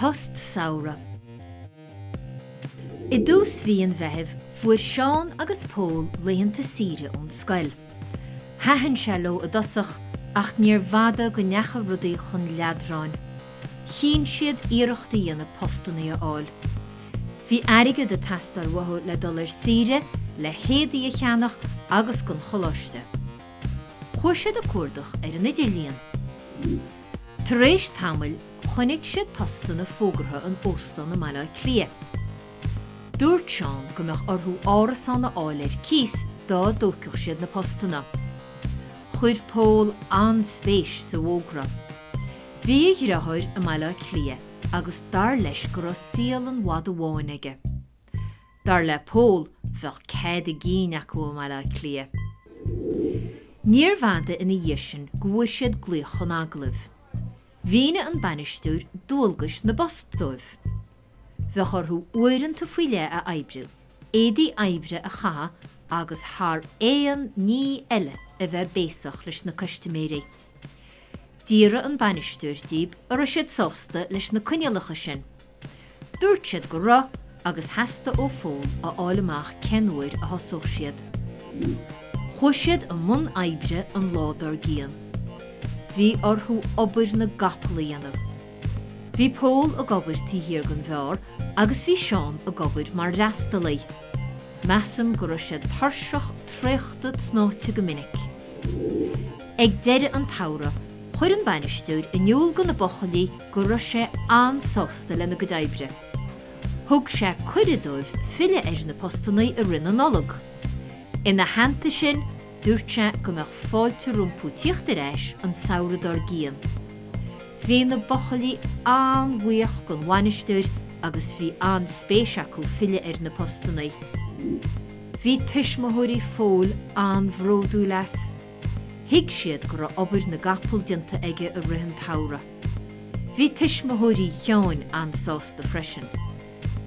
Post Samhraidh. I dtús mhí an Mheithimh fuair Seán agus Pól laethanta saoire ón scoil. Thaitin sé leo i dtosach ach níorbh fhada go ndeachaigh rudaí chun leadráin. Chinn siad iarracht a dhéanamh postannaí a fháil. Bhí airgead ag teastáil uathu le dul ar saoire, le héadaí a cheannach agus don choláiste. Chuaigh siad ag cuardach ar an idirlíon. Tar éis tamaill chonaic siad postanna fógartha in óstán i mBaile Átha Cliath. Dúirt Seán go mbeadh orthu árasán a fháil ar cíos dá dtógfadh siad na postanna. Chuir Pól an-spéis sa bhfógra. Bhí a dheartháir i mBaile Átha Cliath agus dar leis go raibh saol an mhada bháin aige. Dar le Pól, bheadh cead a gcinn acu i mBaile Átha Cliath. Níorbh fhada ina dhiaidh sin go bhfuair siad glaoch chun agallaimh. Mhínigh an bainisteoir dualgais na bpost dóibh. Bheadh orthu uaireanta faoi leith a oibriú, éadaí oibre a chaitheamh agus thar aon ní eile a bheith béasach leis na custaiméirí. D'fhiafraigh an bainisteoir díobh an raibh siad sásta leis na coinníollacha sin. Dúirt siad go raibh agus theastaigh ó Phól a fháil amach cén uair a thosódh siad. Chuaigh siad i mbun oibre an lá dár gcionn. Bhí orthu obair na gcapall a dhéanamh. Bhí Pól ag obair taobh thiar den bheár agus bhí Seán ag obair mar fhreastalaí. Measaim go raibh siad tuirseach traochta tnáite go minic. Ag deireadh an tsamhraidh, chuir an bainisteoir in iúl do na buachaillí go raibh sé an-sásta lena gcuid oibre. Thug sé cuireadh dóibh filleadh ar na postannaí i rith na Nollag. Ina theannta sin, dúirt sé go mbeadh fáilte rompu tíocht ar ais an samhradh dár gcionn. Bhí na buachaillí an-bhuíoch den bhainisteoir agus bhí an-spéis acu filleadh ar na postannaí. Bhí tuismitheoirí Phóil an-bhródúil as. Thuig siad go raibh obair na gcapall déanta aige i rith an tsamhraidh. Bhí tuismitheoirí Sheáin an-sásta freisin.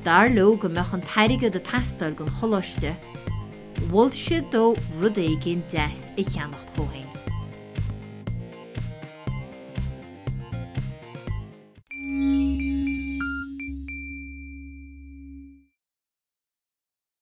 Dar leo go mbeadh an t-airgead ag teastáil don choláiste. Mhol siad dó rud éigin deas a cheannacht dhó féin.